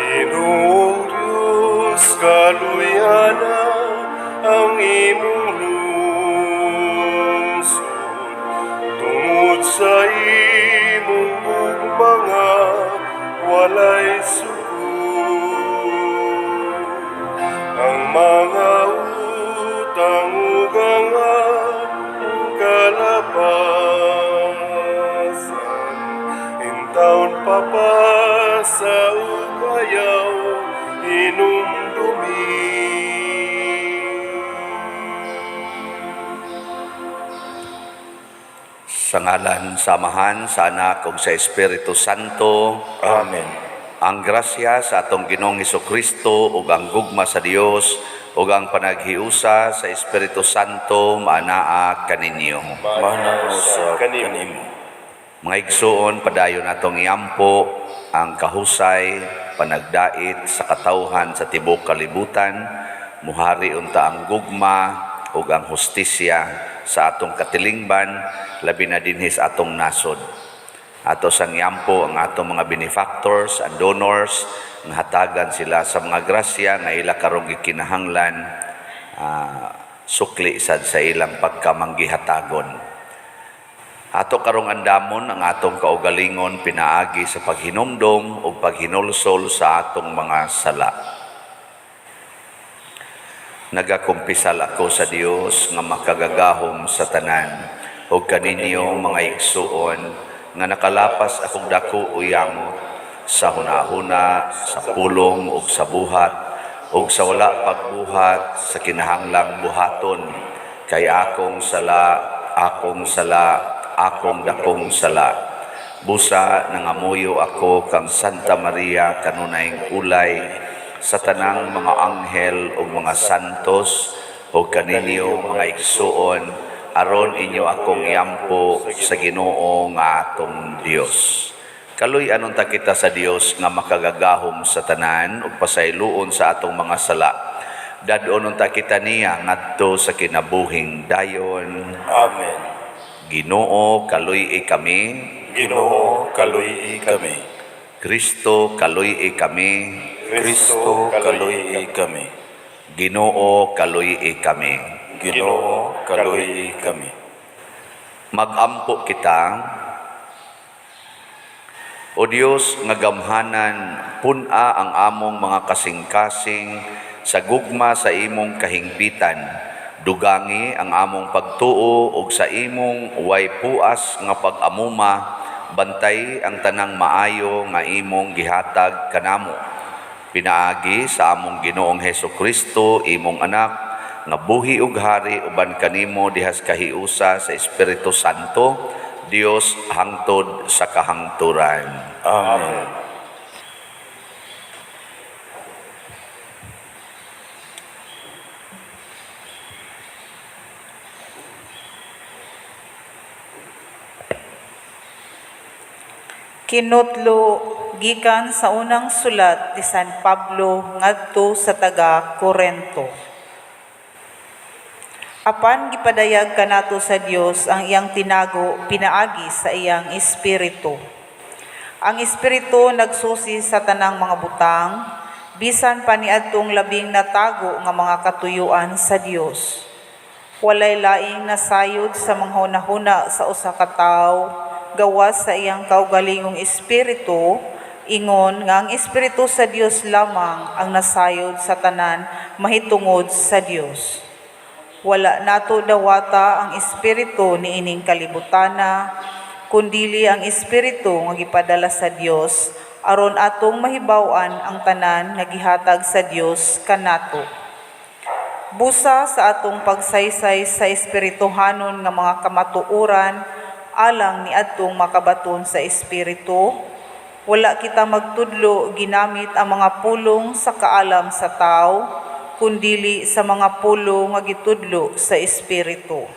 Ginoong Diyos, kaluyana ang imong lungsod tungod sa imong gugma nga walay sukod. Ang mga utang ug ang among kalapasan intawon papasa ug ayaw hinumdumi. Sa ngalan sa Amahan, sa Anak ug sa Espiritu Santo. Amen. Ang grasya sa atong Ginoong Kristo ug ang gugma sa Dios ug ang panaghiusa sa Espiritu Santo maanaa kaninyo. Maanaa usab Kanimo. Kanimo. Mga igsuon, padayon natong iampo ang kahusay, panagdait sa katawhan sa tibuok kalibutan, muhari unta ang gugma ug ang hustisya sa atong katilingban, labi na dinhi sa atong nasod. Ato sang iampo ang atong mga benefactors and donors nga hatagan sila sa mga grasya nga ila karong gikinahanglan, sukli sad sa ilang pagkamanggihatagon. Ato karong andamon ang atong kaugalingon pinaagi sa paghinumdom ug paghinulsol sa atong mga sala. Nagakumpisal ako sa Dios nga makagagahom sa tanan ug kaninyo, mga igsuon, nga nakalapas akong dako o yamot sa hunahuna, sa pulong ug sa buhat ug sa wala pagbuhat sa kinahanglang buhaton, kay akong sala, akong sala, akong dakong sala. Busa nangamuyo ako kang Santa Maria, kanunayng ulay, sa tanang mga anghel ug mga santos ug kaninyo, mga igsuon, aron inyo akong iampo sa Ginoo nga atong Dios. Kaluy-an unta kita sa Dios nga makagagahom sa tanan ug pasayloon sa atong mga sala. Dad-on unta kita niya ngadto sa kinabuhing dayon. Amen. Ginoo, kaluy-i kami. Ginoo, kaluy-i kami. Kristo, kaluy-i kami. Kristo, kaluy-i kami. Ginoo, kaluy-i kami. Ginoo, kaluy-i kami. Magampo kita. O Dios nga gamhanan, pun-a ang among mga kasing-kasing sa gugma sa imong kahingpitan. Dugangi ang among pagtuo ug sa imong way puas nga pag-amuma, bantay ang tanang maayo nga imong gihatag kanamo. Pinaagi sa among Ginoong Heso Kristo, imong anak, nga buhi ug hari uban kanimo dihas kahiusa sa Espiritu Santo, Dios hangtod sa kahangturan. Amen. Kinutlo gikan sa unang sulat ni San Pablo ngadto sa taga Korento. Apan gipadayag kanato sa Dios ang iyang tinago pinaagi sa iyang Espiritu. Ang Espiritu nagsusi sa tanang mga butang, bisan pa niadtong labing natago nga mga katuyuan sa Dios. Walay laing nasayod sa mga hunahuna sa usa ka tawo gawas sa iyang kaugalingong espiritu, ingon nga ang Espiritu sa Dios lamang ang nasayod sa tanan mahitungod sa Dios. Wala nato dawata ang espiritu niining kalibutana, kundili ang Espiritu nga gipadala sa Dios aron atong mahibaw-an ang tanan nga gihatag sa Dios kanato. Busa sa atong pagsaysay sa espirituhanon nga mga kamatuoran alang niadtong makabaton sa Espiritu, wala kita magtudlo ginamit ang mga pulong sa kaalam sa tao, kundili sa mga pulong nga gitudlo sa Espiritu.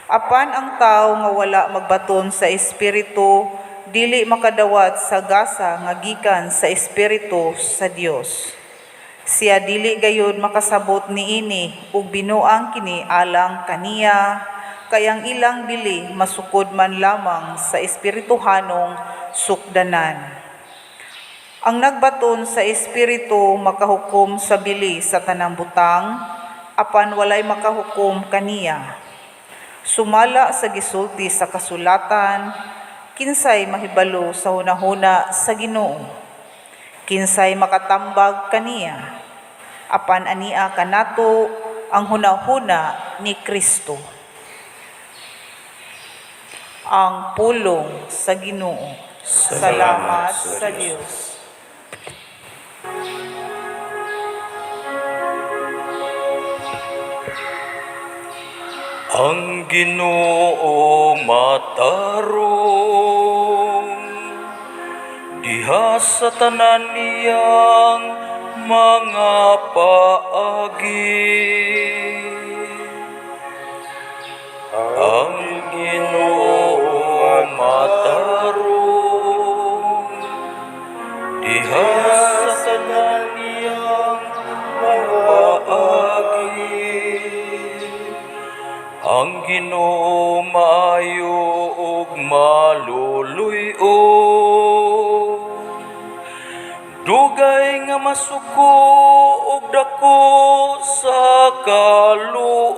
Apan ang tao nga wala magbaton sa Espiritu, dili makadawat sa gasa nga gikan sa Espiritu sa Dios. Siya dili gayud makasabot niini ug binuang kini alang kaniya, kay ang ilang bili masukod man lamang sa espirituhanong sukdanan. Ang nagbaton sa Espiritu makahukom sa bili sa tanang butang, apan walay makahukom kaniya. Sumala sa gisulti sa kasulatan, kinsay mahibalo sa hunahuna sa Ginoo? Kinsay makatambag kaniya? Apan ania kanato ang hunahuna ni Kristo. Ang pulong sa Ginoo. Salamat sa Dios. Ang Ginoo matarong diha sa tanan niyang mga paagi. Ang Ginoo matarong diha sa tanan niyang mga paagi. Ang Ginoo maayo ug maluluy-on. Dugay nga masuko ug dako sa kaluoy.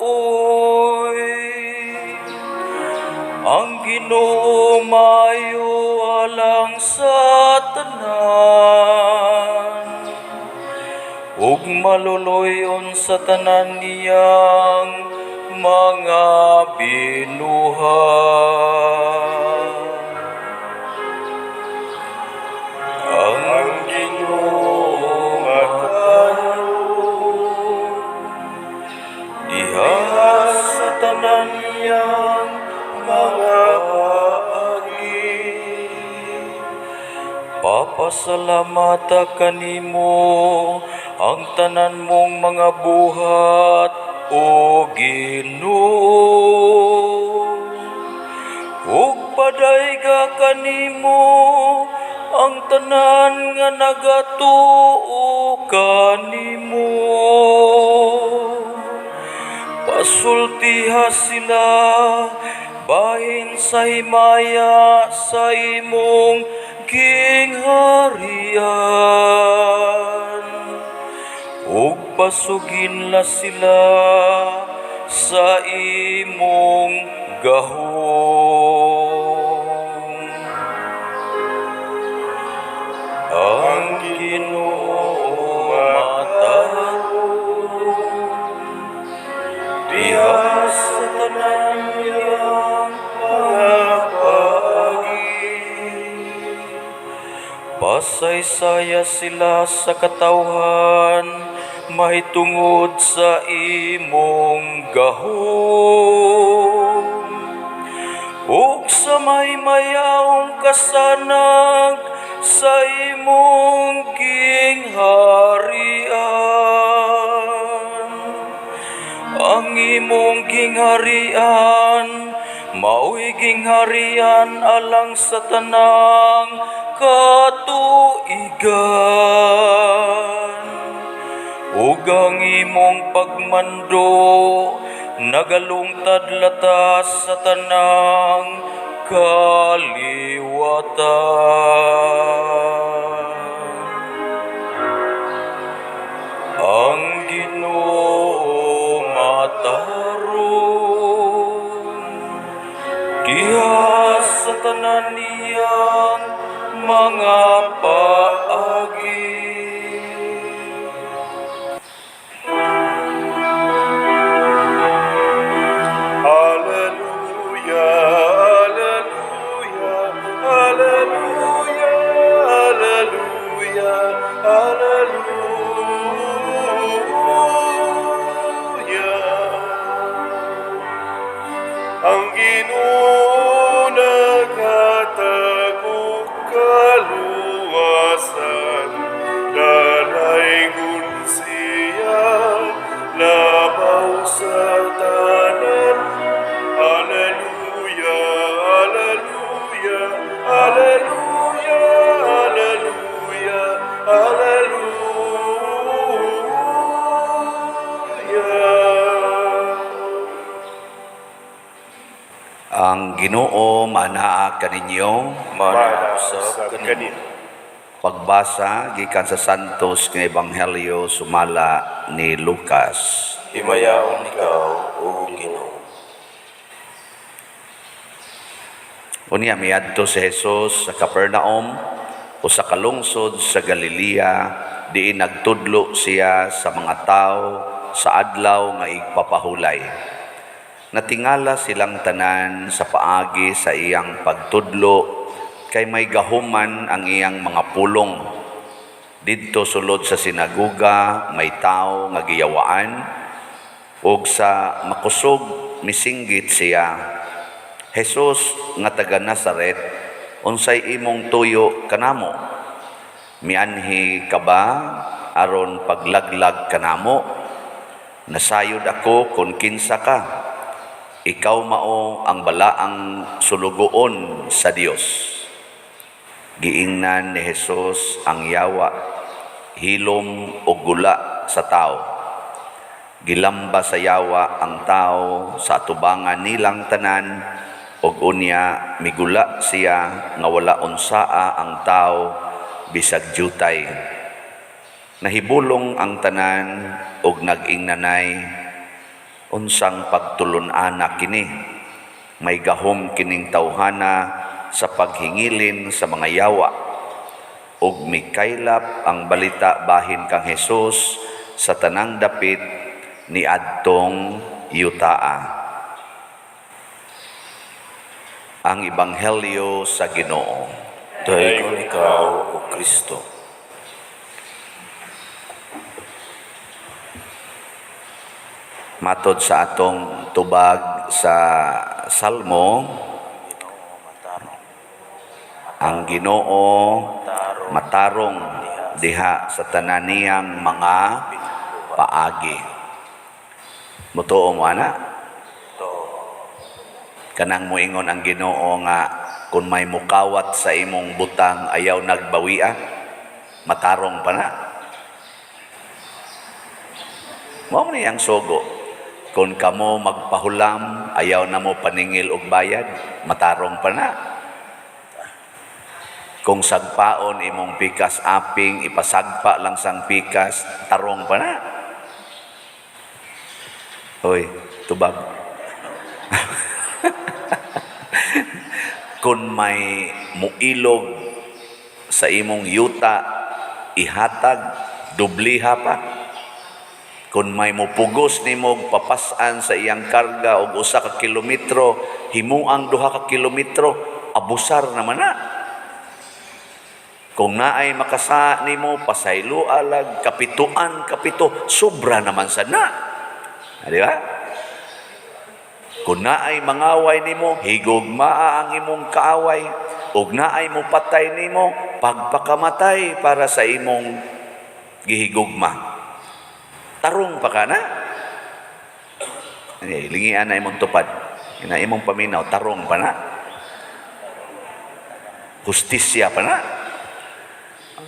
Ang Ginoo maayo alang sa tanan ug maluluy-on sa tanan niyang mga binuhat. Ang Ginoo matarong diha sa tanan niyang mga paagi. Papasalamata kanimo ang tanan mong mga buhat, o Ginoo. Ug padayga kanimo ang tanan nga nagatuo kanimo. Pasultiha sila bahin sa himaya sa imong gingharian. Ug pasuginla sila sa imong gahom. Ang Ginoo matarong diha sa tanan niyang mga paagi. Pasaysaya sila sa katawhan mahitungod sa imong gahom ug sa mahimayaong kasanag sa imong gingharian. Ang imong gingharian mao'y gingharian alang sa tanang katuigan ug ang imong pagmando nagalungtad latas sa tanang kaliwatan. Ang Ginoo matarong diha sa tanan niyang mga paagi. Alleluia, alleluia, alleluia, alleluia, alleluia. Ang Ginoo naghatag og kaluwasan. Ang Ginoo manaa kaninyo. Mana usab kanimo. Pagbasa gikan sa Santos nga Ebanghelyo sumala ni Lucas. Himayaon ikaw, O Ginoo. Unya miadto si Jesus sa Capernaum, usa ka lungsod sa Galilea, diin nagtudlo siya sa mga tawo sa Adlaw nga Igpapahulay. Natingala silang tanan sa paagi sa iyang pagtudlo, kay may gahom man ang iyang mga pulong. Didto sulod sa sinaguga may tawo nga giyawaan, ug sa makusog misinggit siya, "Jesus nga taga Nazaret, unsay imong tuyo kanamo? Mianhi ka ba aron paglaglag kanamo? Nasayod ako kung kinsa ka. Ikaw mao ang balaang sulugoon sa Dios." Giingnan ni Jesus ang yawa, "Hilom og gula sa tao." Gilamba sa yawa ang tao sa atubangan nilang tanan, ug unya migula siya nga wala unsaa ang tao bisag jutay. Nahibulong ang tanan ug nag-ingnanay, "Unsang pagtulon-ana kini? May gahom kining tawhana sa paghingilin sa mga yawa." Ug mikaylap ang balita bahin kang Jesus sa tanang dapit ni adtong yutaa. Ang Ebanghelyo sa Ginoo. Daygon ikaw, O Kristo. Matod sa atong tubag sa Salmo, ang Ginoo matarong diha sa tanan niyang mga paagi. Mutuo mo ana? Kanang moingon ang Ginoo nga kung may mukawat sa imong butang ayaw nagbawia, matarong pa na. Mao ni ang sugo. Kung kamo magpahulam, ayaw na mo paningil og bayad, matarong pa na. Kung sagpaon imong pikas aping, ipasagpa lang sang pikas, tarong pa na. Hoy, tubag. Kung may muilog sa imong yuta, ihatag, dubliha pa. Kung may mupugos nimo papasan sa iyang karga og 1 ka kilometro, himuang 2 ka kilometro, abusar naman na. Kung naay makasa nimo, pasaylo alag, kapituan kapito, sobra naman sad na. Ah, di ba? Kung naay mangaway nimo, higugmaa ang imong kaaway. Ug naay mopatay nimo, pagpakamatay para sa imong gihigugma. Tarong pa ka na. Ay, lingian na imong tupad. Ina imong paminaw, tarong pa na. Hustisya pa na.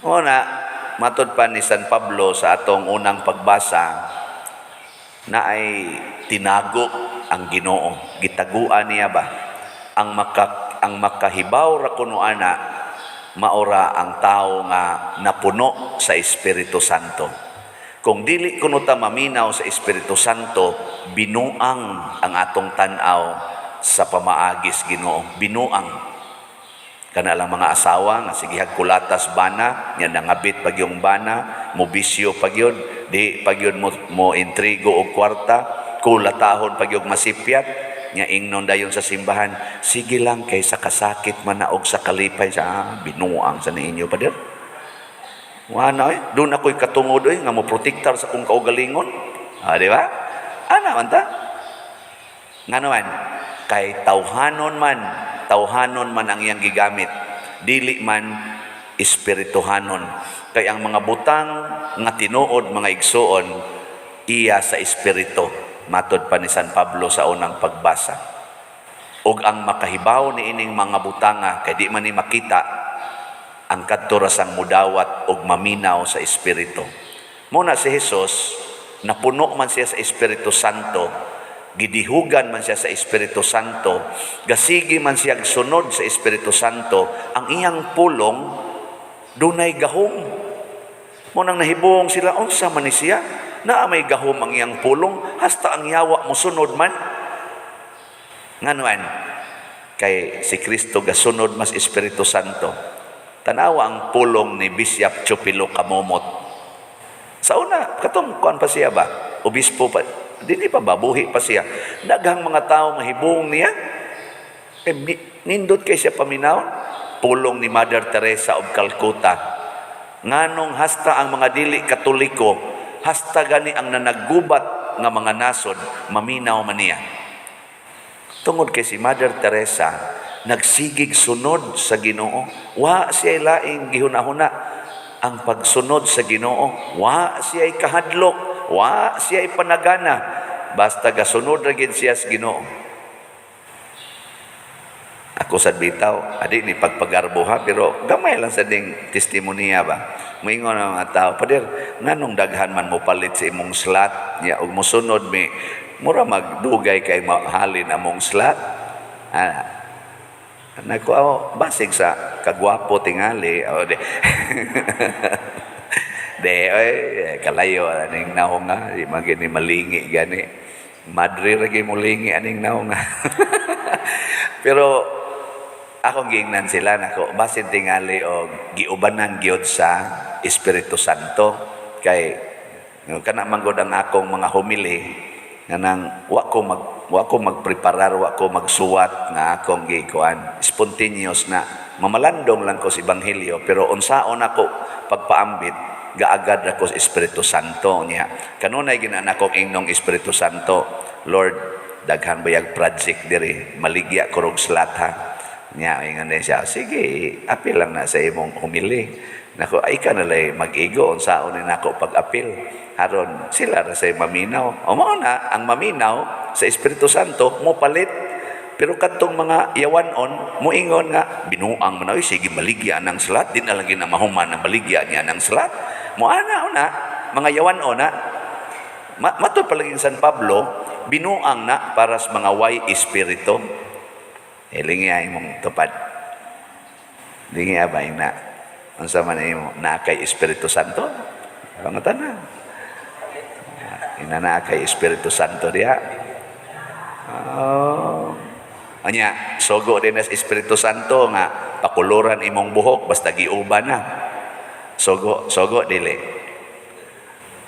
O na, matod pa ni San Pablo sa atong unang pagbasa, na ay tinago ang Ginoo. Gitaguan niya ba? Ang makahibaw ra kuno ana, maora ang tao nga napuno sa Espiritu Santo. Kung dili kuno ta maminaw sa Espiritu Santo, binuang ang atong tan-aw sa pamaagis Ginoo. Binuang. Kana lang mga asawa nga sigihag kulatas bana, nya nangabit pag yung bana, mo bisyo pag yun, di pag yun mo intrigo og kwarta, kulatahon pag yung masipyat, nya ingnon dayon sa simbahan, sige lang kay sa kasakit man na og sa kalipay sa binuang sa ninyo pader. Wala doon ako'y katungod nga mo protektar sa akong kaugalingon. Ah, di ba? Ana man ta? Ngano man? Kay tawhanon man ang iyang gigamit. Dili man espirituhanon. Kay ang mga butang nga tinuod, mga igsuon, iya sa espiritu. Matod pa ni San Pablo sa unang pagbasa. Og ang makahibaw ni ining mga butanga, kay di man ni makita, ang kadto ra sang mudawat og maminaw sa espiritu. Muna si Jesus, napuno man siya sa Espiritu Santo, Gidihugan man siya sa Espiritu Santo, gasigi man siya sunod sa Espiritu Santo, ang iyang pulong dunay gahom. Mao nang nahibong sila, unsa man ni siya? Naa may gahom ang iyang pulong, hasta ang yawa mosunod man. Nganuan, kay si Kristo gasunod mas Espiritu Santo. Tanawa ang pulong ni Bishop Chupilo Camomot. Sa una, katong kuan pa siya ba? Obispo pa. Dili pa ba? Buhi pa siya. Daghang mga tao mahibong niya. Eh, nindot kay siya paminaw. Pulong ni Mother Teresa of Calcutta. Nganong hasta ang mga dili Katoliko, hasta gani ang nanaggubat nga mga nasod, maminaw man niya. Tungod kay si Mother Teresa, nagsigig sunod sa Ginoo. Wa siya laing gihuna-huna ang pagsunod sa Ginoo. Wa siya kahadlok, wa siya panagana. Basta gasunod ra gid siya sa Ginoo. Ako sad bitaw, adi ni pagpagarbo ha, pero gamay lang sa ding testimonya ba. Moingon ang mga tao, "Pader, nganong daghan man mo palit sa imong slot, ya ug mosunod mi, mura magdugay kay mahalin among slot?" Ah, nako, oh, basig sa kagwapo tingali o de. De, oy, kalayo aning naong nga, di man gini malingi gani. Madre ra gyud molingi aning naong nga. Pero akong giingnan sila nako, basin tingali og giubanan gyud sa Espiritu Santo, kay kana man gud ang akong mga homily, nganang wa ko magpreparar, wa ko magsuwat nga akong gikuan, spontaneous na mamalandong lang ko sa ebanghelyo, pero unsaon ako pagpaambit, gaagad ako sa Espiritu Santo niya. Kanunay ginana akong ingnong Espiritu Santo, "Lord, daghan bayag project diri, maligya ko rog slot ha." Nya ingon din siya, "Sige, apil lang na sa imong homily." Nako, ay ka na lay mag-igo unsaon ni nako pag-apil aron sila ra say maminaw. O mao na ang maminaw sa Espiritu Santo mo palit. Pero kadtong mga yawanon, moingon nga binuang man, oy, sige maligya ng slot, di na lang gina mahuman ang maligya niya ng slot. Mo ana una, mga yawanon na matod palagi San Pablo, binuang na para sa mga way espiritu. Hilingi ay imong tupad. Lingi ba na? Unsa man imo na kay Espiritu Santo? Pangutan na. Ina na kay Espiritu Santo diha. Oh. Anya, sogo din sa Espiritu Santo nga pakuluran imong buhok basta giuban na. Sogo, sogo dili.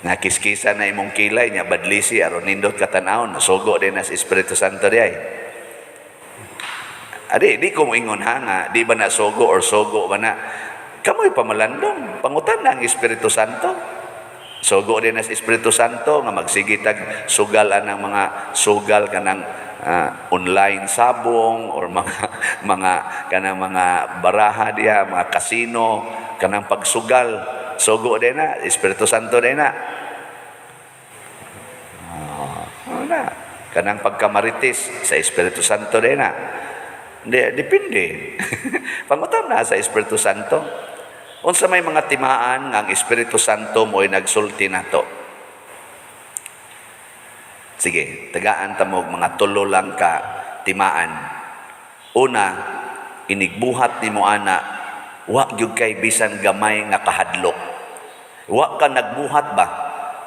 Nga kiskisa na imong kilay nya badlisi aron nindot ka tan-awon, sogo din sa Espiritu Santo diay. Adi, di ko moingon ha nga, di ba na sogo or sogo ba na. Kamoy pamalandong, pangutan na ang Espiritu Santo. Sogo din sa Espiritu Santo nga magsige tag sugal anang mga sugal kanang online sabong or mga mga kanang mga baraha diha, mga kasino, kanang pagsugal. Sogo din na, Espiritu Santo din na. Ah, wala. Kanang pagkamarites sa Espiritu Santo din na. Di, depende. Pangutan na sa Espiritu Santo. Unsa may mga timaan nga ang Espiritu Santo mo'y nagsulti nato? Sige, tagaan ta mo og mga tulo lang ka timaan. Una, inigbuhat nimo ana, wa gyud kay bisan gamay nga kahadlok. Wa ka nagbuhat ba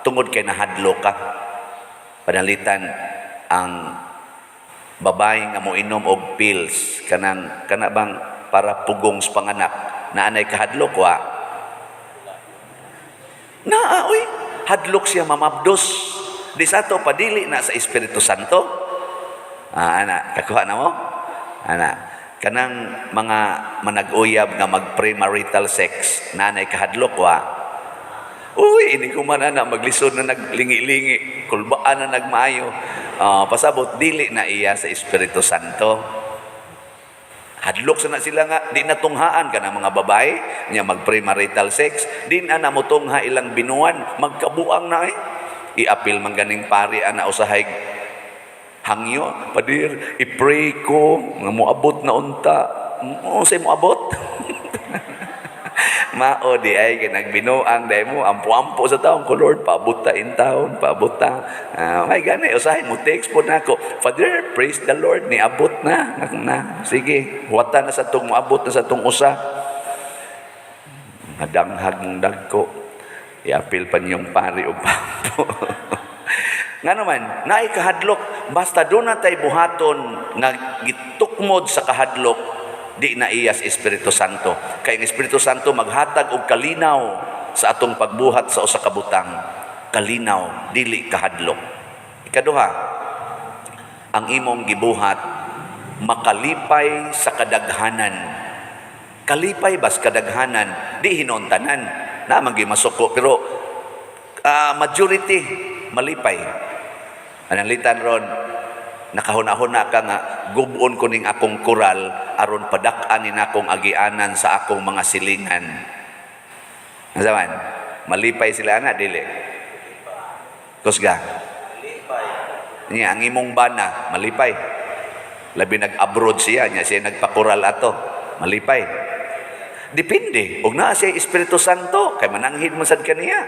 tungod kay nahadlok ka. Panalitan ang babae nga moinom og pills, kanang kana bang para pugong sa panganak, naa nay kahadlok, wa? Naa oy, hadlok siya mamabdos. Di sa ato padili na sa Espiritu Santo. Ah, ana, kakuha na mo? Ana, kanang mga manag-uyab nga mag premarital sex, naa nay kahadlok, wa? Uy, ini ko man ana maglisod na naglingi-lingi, kulbaan na nagmaayo. Ah, pasabot dili na iya sa Espiritu Santo. Hadlok sa na sila nga di na tunghaan kanang mga babae nya mag premarital sex, di na namutungha ilang binuan, magkabuang na eh. Iapil man ganing pari ana usahay hangyo, "Padir, i-pray ko nga moabot na unta." O say moabot. Mao diay kay nagbinuang dai mo, ampo-ampo sa taon ko, "Lord, paabot ta in taon, paabot ta." Ah, may gani usahay mo text po nako, "Father, praise the Lord, niabot na." Na sige, huwata na sa tong moabot na sa tong usa. Madanghag mong dagko. Iapil pa niyong pari o pampo. Nga naman, naay kahadlok, basta doon na tay buhaton nga gitukmod sa kahadlok, di na iyas Espiritu Santo. Kay ang Espiritu Santo maghatag og kalinaw sa atong pagbuhat sa usa ka butang. Kalinaw, dili kahadlok. Ikaduha, ang imong gibuhat makalipay sa kadaghanan. Kalipay bas kadaghanan, di hinon tanan. Na man masuko, pero majority malipay. Analitan ron, nakahuna-huna ka nga gubon ko ning akong koral aron padak-an ni akong agianan sa akong mga silingan. Nasaman, malipay sila na dili? Kusga. Niya ang imong bana malipay. Labi nag-abroad siya, niya siya nagpakoral ato. Malipay. Depende. Og naa siya Espiritu Santo, kay mananghid man sad kaniya.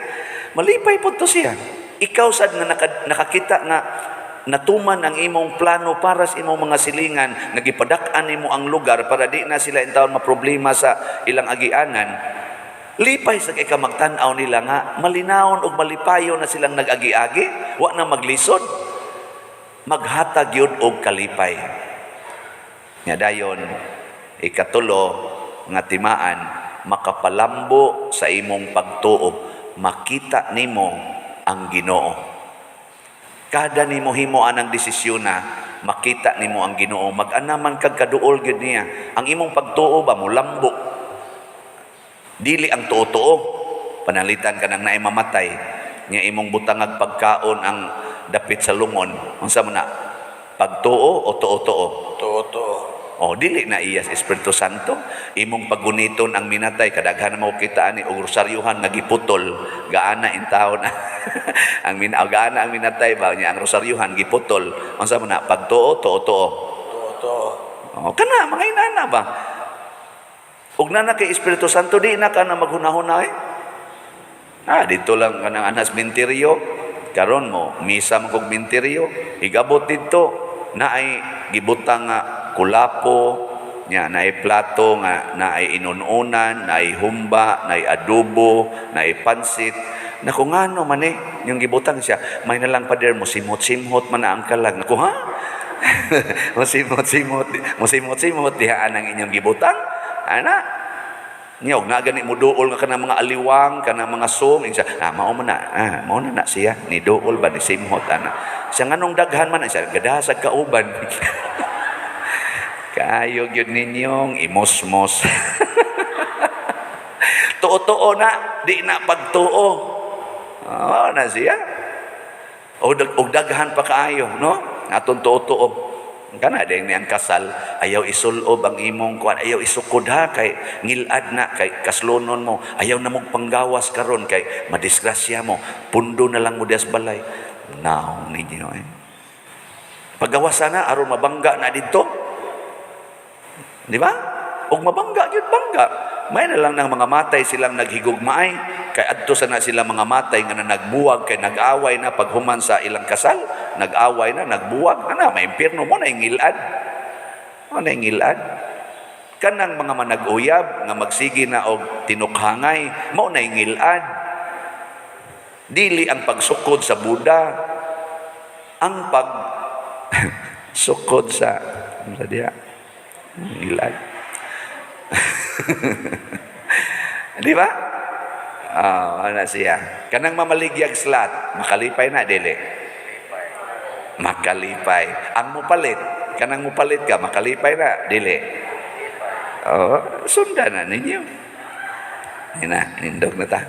Malipay pud to siya. Ikaw sad nga nakakita nga natuman ang imong plano para sa imong mga silingan, nga gipadak-an nimo ang lugar para di na sila intawon maproblema sa ilang agianan. Lipay sa kay ka magtan-aw nila nga malinawon og malipayon na silang nag-agi-agi, wa na maglisod. Maghatag yun og kalipay. Nga dayon, ikatulo nga timaan, makapalambo sa imong pagtuo, makita nimo ang Ginoo. Kada nimo himo anang desisyon na makita nimo ang Ginoo, mag-anaman kag kaduol gyud niya. Ang imong pagtuo ba mo lambo. Dili ang tuo-tuo. Panalitan ka nang naay mamatay, nya imong butangag pagkaon ang dapit sa lungon. Unsa man na? Pagtuo o tuo-tuo? Tuo-tuo. O dili na iya sa Espiritu Santo. Imong paguniton ang minatay, kadaghan na mo kita ani og rosaryuhan nga giputol, gaana in taon ang min gaana ang minatay ba niya ang rosaryuhan giputol. Unsa man na? Pagtuo, tuo-tuo? Tuo-tuo. O kana mga inana ba? Ug na kay Espiritu Santo, di na ka na maghunahuna eh. Ah, dito lang kanang anas minteryo. Karon mo, misa man kog minteryo, igabot didto naay gibutang nga kulapo, nya naay plato nga naay inununan, naay humba, naay adobo, naay pansit. Naku, ngano man eh, yung gibutang siya, may na lang, pader, mo simhot-simhot man na ang kalag. Naku ha? Mo simhot-simhot, mo simhot-simhot dihaan ang inyong gibutang. Ana, niya og na gani mo duol nga kanang mga aliwang, kanang mga sum, siya, ah, mao man na, ah, mao na na siya, ni duol ba ni simhot ana. Siya nganong daghan man siya, gadasag kauban. Kayo gyud ninyong imosmos. Tuo-tuo na, di na pagtuo. Oh, na siya. Og daghan pa kaayo, no? Atong tuo-tuo. Kana din ang kasal, ayaw isulob ang imong kuan, ayaw isukod ha kay ngilad na kay kaslonon mo, ayaw na mong panggawas karon kay madisgrasya mo, pundo na lang mo dias balay. Naong ninyo eh. Pagawas na aron mabangga na didto. Di ba? Og mabangga gyud bangga. May na lang ng mga matay silang naghigugmaay kay adto sa na sila mga matay nga na nagbuwag kay nag-away na paghuman sa ilang kasal, nag-away na, nagbuwag ana, may impierno mo na ngilad. Mo na ngilad. Kanang mga manag-uyab nga magsige na og tinukhangay, mao na ngilad. Dili ang pagsukod sa Buddha, ang pag sukod sa sa diya ngilad. Di ba? Ah, ana siya. Kanang mamaligyag slot, makalipay na dili? Makalipay. Ang mupalit, kanang mupalit ka, makalipay na dili? Oh, sundan na ninyo. Yan na, nindog na ta.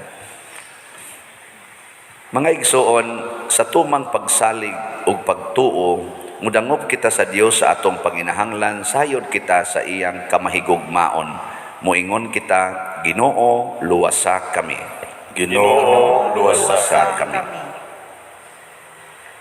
Mga igsuon, sa tumang pagsalig ug pagtuo, mudangop kita sa Dios sa atong panginahanglan, sayod kita sa iyang kamahigugmaon. Moingon kita, "Ginoo, luwasa kami." Ginoo, luwasa Luwasa kami. Kami.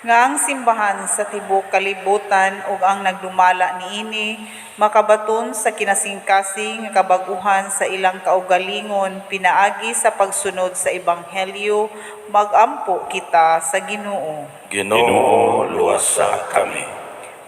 Nga ang simbahan sa tibuok kalibutan ug ang nagdumala niini makabaton sa kinasingkasing nga kabag-uhan sa ilang kaugalingon pinaagi sa pagsunod sa ebanghelyo, magampo kita sa Ginoo. Ginoo, luwasa kami.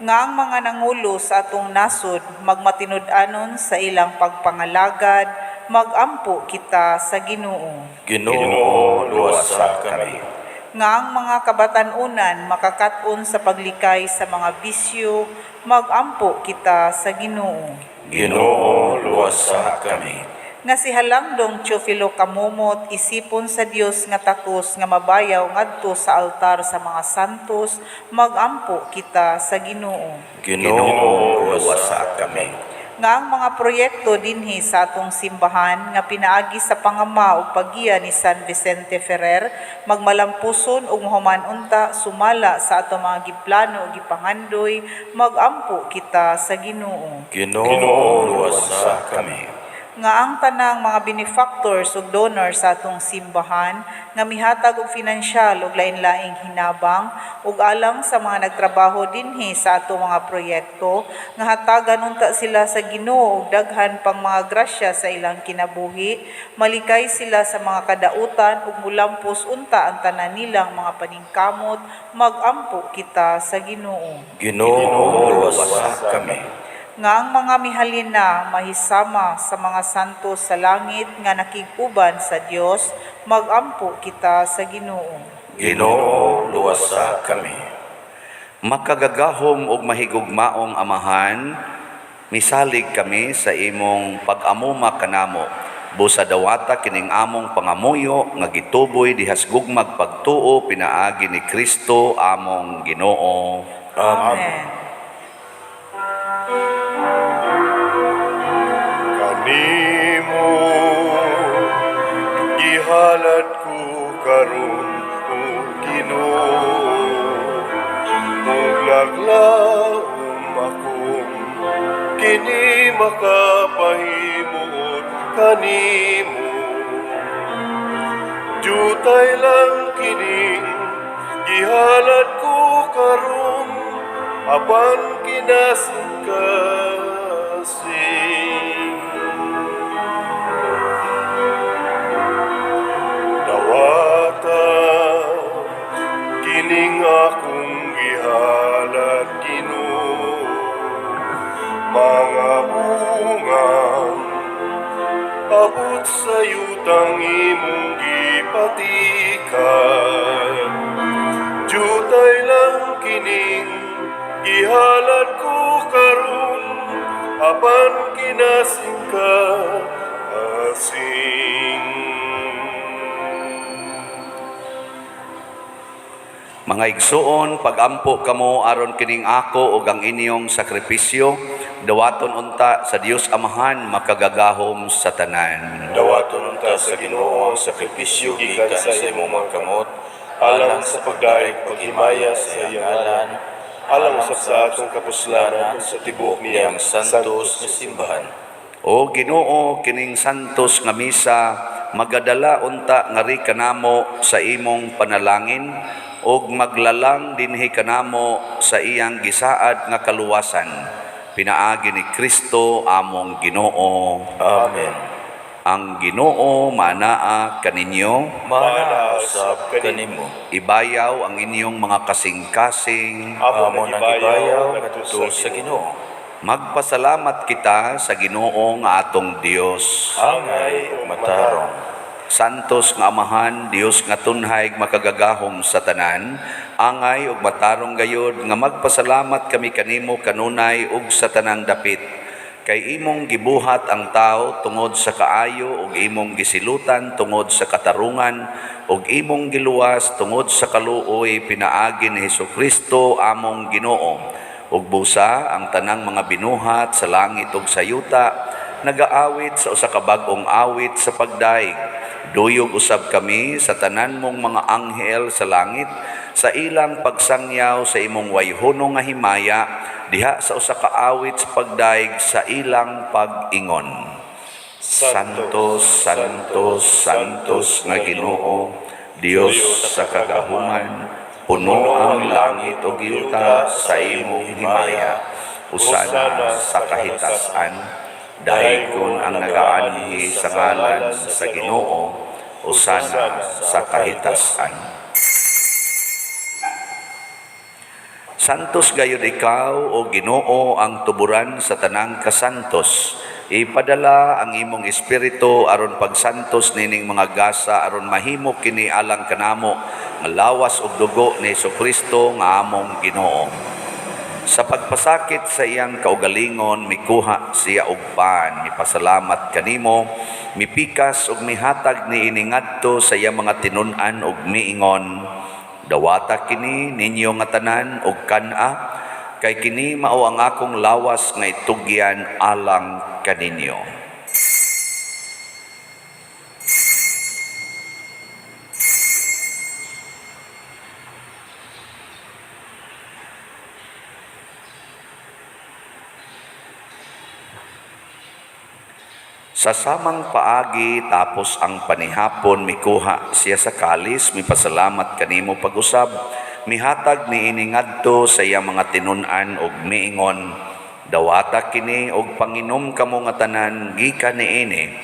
Nga ang mga nangulo sa atong nasod magmatinud-anon sa ilang pagpangalagad, magampo kita sa Ginoo. Ginoo, luwasa kami. Nga ang mga kabatan-unan makakat-on sa paglikay sa mga bisyo, magampo kita sa Ginoo. Ginoo, luwasa kami. Nga si Halangdong Teofilo Camomot isipon sa Dios nga takos nga mabayaw ngadto sa altar sa mga santos, magampo kita sa Ginoo. Ginoo, luwasa kami. Nga ang mga proyekto dinhi sa atong simbahan nga pinaagi sa pangama ug paggiya ni San Vicente Ferrer magmalampuson ug mahuman unta sumala sa atong mga giplano ug gipangandoy, magampo kita sa Ginoo. Ginoo, luwasa kami. Nga ang tanang mga benefactors ug donors sa atong simbahan nga mihatag og finansyal ug lain-laing hinabang ug alang sa mga nagtrabaho dinhi sa atong mga proyekto, nga hatagan unta sila sa Ginoo og daghan pang mga grasya sa ilang kinabuhi, malikay sila sa mga kadautan ug mulampos unta ang tanan nilang mga paningkamot, magampo kita sa Ginoo. Ginoo, luwasa kami. Nga ang mga mihalin na mahisama sa mga santo sa langit nga nakig-uban sa Dios, magampo kita sa Ginoo. Ginoo, luwasa kami. Makagagahom ug mahigugmaong Amahan, misalig kami sa imong pag-amuma kanamo. Busa dawata kining among pangamuyo nga gituboy dihas gugmag pagtuo pinaagi ni Kristo among Ginoo. Amen. Kanimo gihalad ko karon, o Ginoo, ug laglaom akong kini makapahimuot kanimo. Jutay lang kining gihalad ko karon, apan kinasingkasing. Dawata kining akong gihalad, Ginoo, mga bungang abot sa yutang imong gipatikan. Jutay lang kining gihalad ko karon, apan kinasingkasing. Mga igsuon, pagampo kamo aron kining ako ug ang inyong sakripisyo dawaton unta sa Dios Amahan makagagahom sa tanan. Dawaton unta sa Ginoo ang sakripisyo gikan sa imong mga kamot, alang sa pagdayeg paghimaya sa iyang ngalan, alang usab sa atong kapuslanan ug sa tibuok niyang niyang santos nga simbahan. O Ginoo, kining santos nga misa magadala unta ngari kanamo sa imong panalangin ug maglalang dinhi kanamo sa iyang gisaad nga kaluwasan pinaagi ni Kristo among Ginoo. Amen. Ang Ginoo manaa kaninyo. Maana usab kanimo. Ibayaw ang inyong mga kasing-kasing. Amo nang gibayaw ngadto sa Ginoo. Magpasalamat kita sa Ginoo nga atong Dios. Angay ug matarong. Santos nga Amahan, Dios nga tunhay makagagahom sa tanan, angay ug matarong gayod nga magpasalamat kami kanimo kanunay ug sa tanang dapit. Kay imong gibuhat ang tao tungod sa kaayo ug imong gisilutan tungod sa katarungan ug imong giluwas tungod sa kaluoy pinaagi ni Hesukristo among Ginoo. Ug busa ang tanang mga binuhat sa langit ug sa yuta nagaawit sa usa ka bag-ong awit sa pagdaig. Duyog usab kami sa tanan mong mga anghel sa langit sa ilang pagsangyaw sa imong wayhono nga himaya diha sa usa ka awit sa pagdaig sa ilang pag-ingon. Santos, Santos, Santos nga Ginoo, Dios sa kagahuman, Puno ang langit ug yuta sa imong himaya. Usana sa kahitasan. Daygon ang nagaanhi sa ngalan sa Ginoo. Usana sa kahitasan. Santos gayud ikaw o Ginoo, ang tuburan sa tanang kasantos. Ipadala ang imong espiritu aron pagsantos nining mga gasa, aron mahimo kini alang kanamo nga lawas ug dugo ni Hesukristo nga among Ginoo. Sa pagpasakit sa iyang kaugalingon, mikuha siya og pan, mipasalamat kanimo, mipikas ug mihatag niini ngadto sa iyang mga tinun-an ug miingon: "Dawata kini ninyo nga tanan ug kan-a, kay kini mao ang akong lawas nga itugyan alang kaninyo." Sa samang paagi, tapos ang panihapon, mikuha siya sa kalis, mipasalamat kanimo pag-usab, mihatag niini ngadto sa iyang mga tinun-an ug miingon: "Dawata kini og panginom kamo nga tanan gikan niini,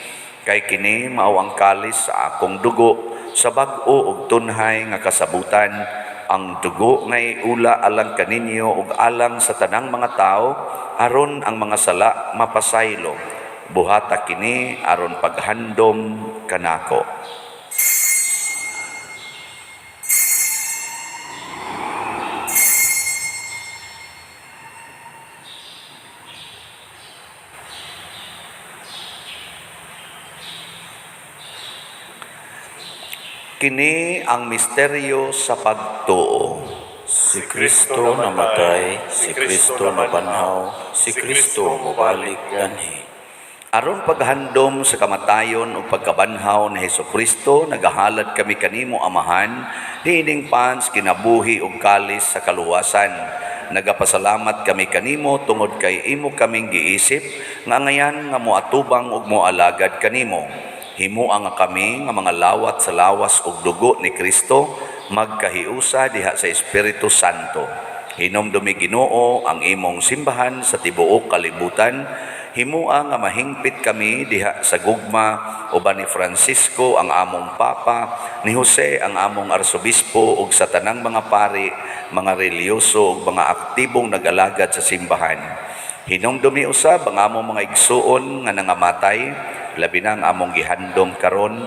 kay kini mao ang kalis sa akong dugo sa bag-o ug tunhay nga kasabutan, ang dugo nga iula alang kaninyo ug alang sa tanang mga tawo aron ang mga sala mapasaylo. Buhata kini aron paghandom kanako." Kini ang misteryo sa pagtuo. Si Kristo namatay, si Kristo nabanhaw, si Kristo mobalik danhi. Aron paghandom sa kamatayon ug pagkabanhaw ni Hesukristo, nagahalad kami kanimo, Amahan, niining pans kinabuhi ug kalis sa kaluwasan. Nagapasalamat kami kanimo tungod kay imo kaming giisip nga angayan nga moatubang ug moalagad kanimo. Himoa nga kami nga mga lawat sa lawas ug dugo ni Kristo magkahiusa diha sa Espiritu Santo. Hinomdumi, Ginoo, ang imong simbahan sa tibuok kalibutan. Himoa nga mahingpit kami diha sa gugma uban ni Francisco ang among Papa, ni Jose ang among Arsobispo, ug sa tanang mga pari, mga relihiyoso ug mga aktibong nag-alagad sa simbahan. Hinumdumi usab ang among mga igsuon nga nangamatay, labi na ang among gihandom karon.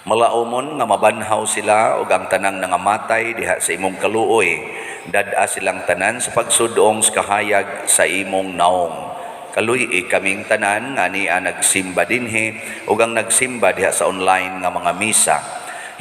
Malaumon nga mabanhaw sila ug ang tanang nangamatay diha sa imong kaluoy. Dad-a silang tanan sa pagsudong sa kahayag sa imong naong. Kaluy-i kaming tanan nga ania nagsimba dinhi ug ang nagsimba diha sa online nga mga misa.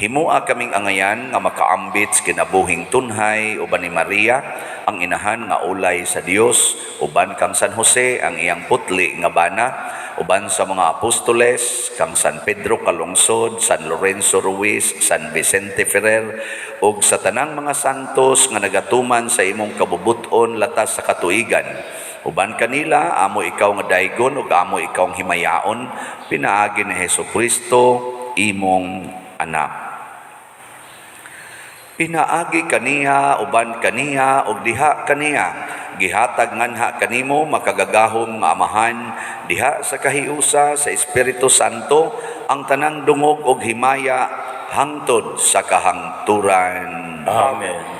Himoa kaming angayan nga makaambit sa kinabuhing tunhay uban ni Maria, ang inahan nga ulay sa Dios, uban kang San Jose ang iyang putli nga bana, uban sa mga apostoles, kang San Pedro Calungsod, San Lorenzo Ruiz, San Vicente Ferrer, ug sa tanang mga santos nga nagatuman sa imong kabubuton latas sa katuigan. Uban kanila, amo ikaw nga daygon ug amo ikaw ang himayaon, pinaagi ni Hesukristo, imong anak. Pinaagi kaniya, uban kaniya, ug diha kaniya, gihatag nganha kanimo makagagahom nga Amahan, diha sa kahiusa sa Espiritu Santo, ang tanang dungog ug himaya hangtod sa kahangturan. Amen.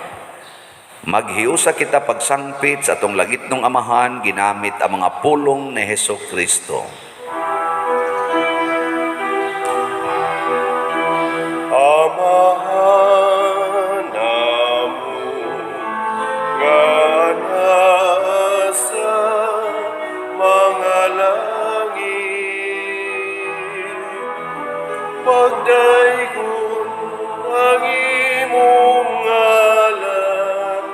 Maghiusa kita pagsangpit sa atong langitnong Amahan ginamit ang mga pulong ni Hesukristo. Amahan namo nga nasa mga langit, pagdaygon ang imong ngalan,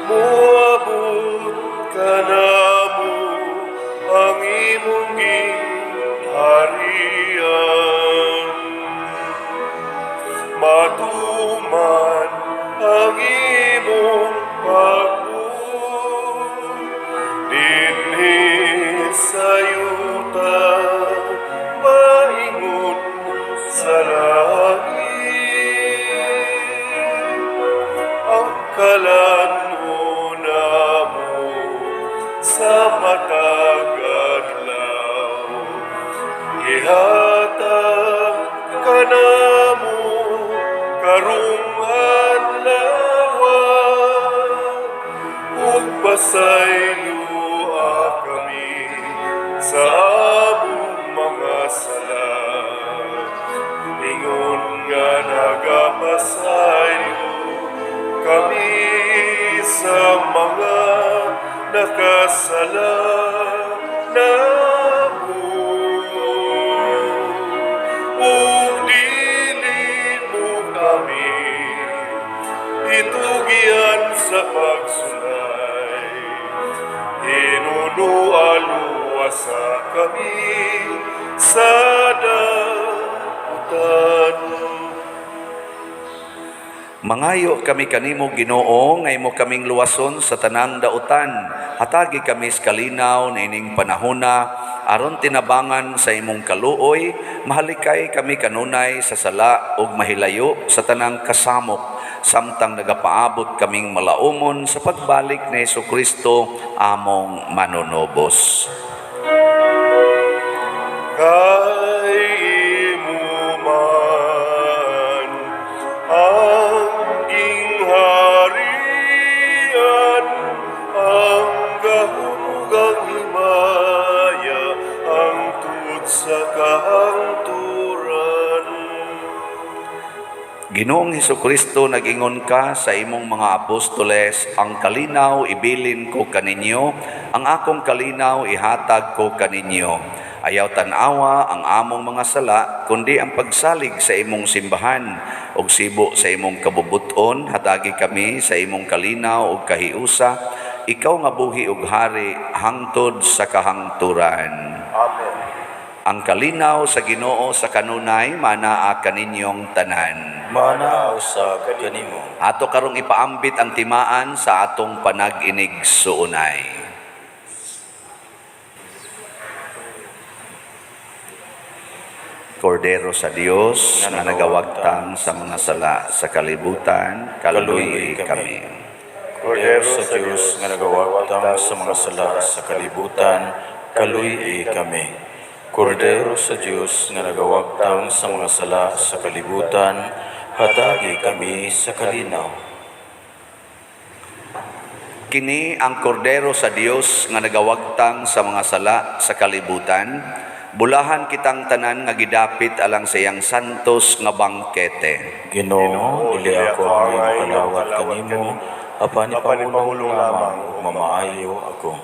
moabot kanamo ang imong gingharian, matuman ang imong pagbuot dinhi sa yuta maingon sa langit. Kalan-on namo sa matag adlaw. Gihatag kanamo karong adlaw ug pasayloa kami sa among mga sala, ingon nga nagapasaylo kami sa mga nakasala namo, ug dili mo kami itugyan sa pagsulay, hinunoa luwasa kami sa dautan. Mangayo kami kanimo, Ginoo, nga imo kaming luwason sa tanang dautan. Hatagi kami sa kalinaw niining panahona aron tinabangan sa imong kaluoy, mahalikay kami kanunay sa sala ug mahilayo sa tanang kasamok samtang nagapaabot kaming malaumon sa pagbalik ni Kristo among manunubos. Kay imo man ang gingharian, ang gahom ug ang himaya, hangtod sa kahangturan. Ginoong Hesukristo, nag-ingon ka sa imong mga apostoles, "Ang kalinaw ibilin ko kaninyo, ang akong kalinaw ihatag ko kaninyo." Ayaw tan-awa ang among mga sala, kundi ang pagsalig sa imong simbahan. Ug sibo sa imong kabubuton, hatagi kami sa imong kalinaw ug kahiusa, ikaw nga buhi ug hari hangtod sa kahangturan. Amen. Ang kalinaw sa Ginoo sa kanunay manaa kaninyong tanan. Mana usab kanimo. Ato karong ipaambit ang timaan sa atong panag-inig-suunay. Kordero sa Dios nga nagawagtang sa mga sala sa kalibutan, kaluoyi kami. Kordero sa Dios nga nagawagtang sa mga sala sa kalibutan, kaluy-i kami. Kordero sa Dios nga nagawagtang sa mga sala sa kalibutan, hatagi kami sa kalinaw. Kini ang kordero sa Dios nga nagawagtang sa mga sala sa kalibutan. Bulahan kitang tanan nga gidapit alang sa iyang santos nga bangkete. Ginoo, dili ako angay makalawat kanimo, apan ipahulong lamang ug mamaayo ako.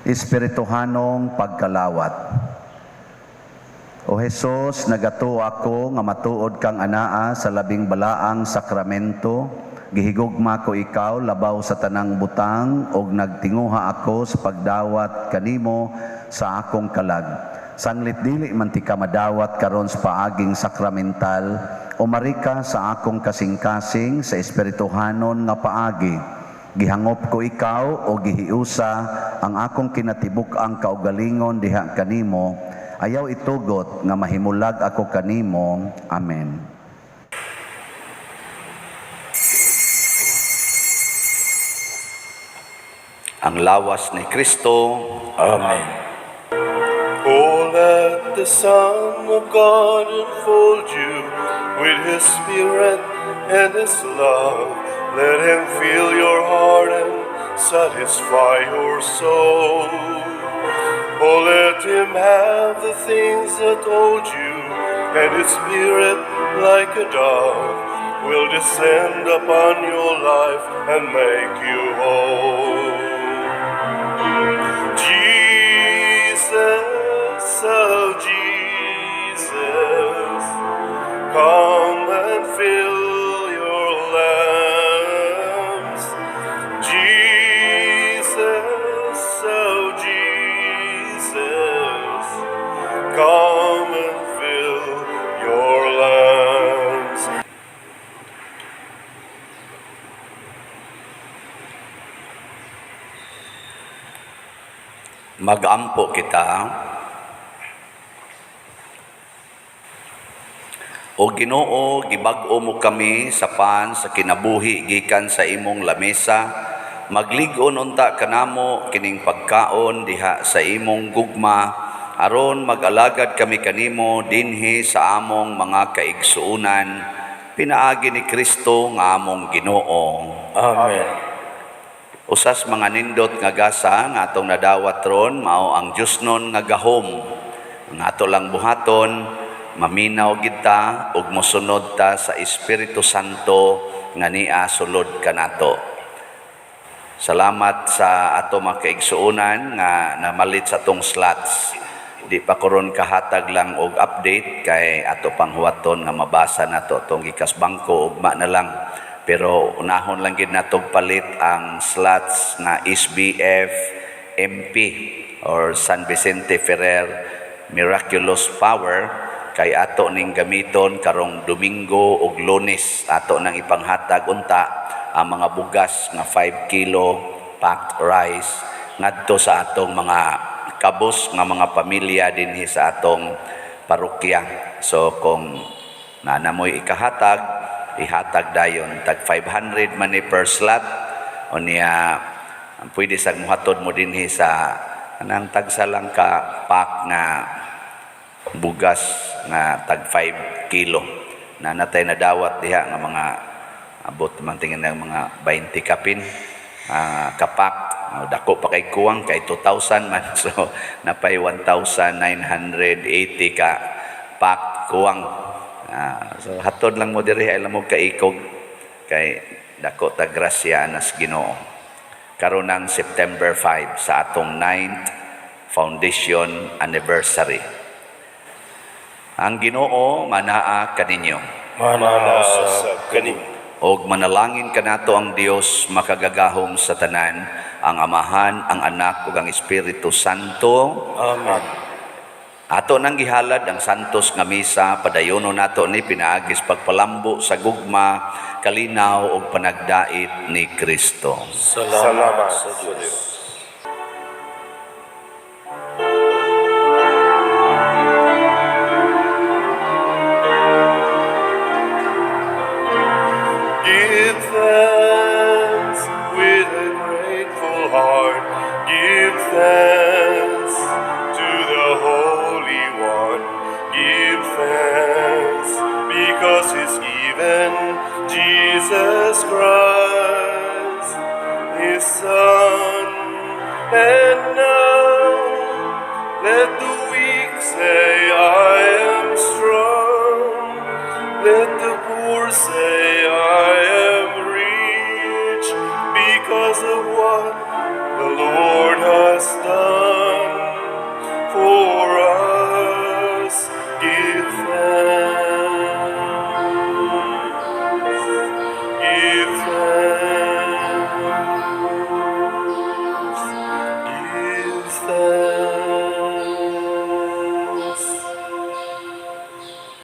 Espirituhanong pagkalawat. O Hesus, nagatuo ako nga matuod kang anaa sa labing balaang sakramento. Gihigugma ko ikaw labaw sa tanang butang ug nagtinguha ako sa pagdawat kanimo sa akong kalag. Sanglit dili man tika madawat karon sa paaging sakramental, umari ka sa akong kasing-kasing sa espirituhanon nga paagi. Gihangop ko ikaw o gihiusa ang akong kinatibuk-ang kaugalingon diha kanimo. Ayaw itugot nga mahimulag ako kanimo. Amen. Ang lawas ni Kristo. Amen. Oh, let the Son of God enfold you with His Spirit and His love. Let Him fill your heart and satisfy your soul. Oh, let Him have the things that hold you, and His Spirit, like a dove, will descend upon your life and make you whole. Jesus, oh Jesus, come and fill your lamps. Jesus, oh Jesus, come and fill your lamps. Magampo kita. O Ginoo, gibag-o mo kami sa pan sa kinabuhi gikan sa imong lamesa. Maglig-on unta kanamo kining pagkaon diha sa imong gugma aron mag-alagad kami kanimo dinhi sa among mga kaigsuonan, pinaagi ni Kristo nga among Ginoo. Amen. Usas mga nindot nga gasa nga atong nadawat ron mao ang Diyosnon nga gahom. Ang ato lang buhaton, maminaw gid ta ug mosunod ta sa Espiritu Santo nga nia sulod kanato. Salamat sa ato mga kaigsuonan nga namalit sa atong slots. Di pa ko ron kahatag lang og update kay ato pang huwaton nga mabasa nato atong gikas bangko, ugma na lang. Pero unahon lang gid nato palit ang slots nga SBF MP or San Vicente Ferrer Miraculous Power kay ato ning gamiton karong Domingo ug Lunes. Ato nang ipanghatag unta ang mga bugas nga 5 kilo packed rice ngadto sa atong mga kabus nga mga pamilya dinhi sa atong parokya. So kung nanamoy ikahatag, ihatag dayon. Tag 500 man ni per slot. Unya pwede sa muhatod mo dinhi sa anang tagsa lang ka pack nga bugas nga tag 5 kilo. Nanatay na dawat diha nga mga abot man tingin ng mga 20 kapin kapak. Dako pa kay kuwang kay 2,000 man, so napay 1,980 ka pack kuwang. So hatod lang mo diri ay mo kaikog kay dako ta grasya anas Ginoo. Karon ang September 5 sa atong 9th foundation anniversary. Ang Ginoo manaa kaninyo. Manaa Sa kanimo. Og manalangin kanato ang Dios makagagahom sa tanan, ang Amahan, ang Anak ug ang Espiritu Santo. Amen. Ato nang gihalad ang santos nga misa, padayono nato ni pinaagis pagpalambo sa gugma, kalinaw ug panagdait ni Kristo. Salamat, Salamat sa sa Diyos. Diyos. Give thanks with a grateful heart. Give thanks to the Holy One. Give thanks because He's given Jesus Christ, His Son. And now let the weak say, "I am strong." Let the poor say, "I am rich," because of what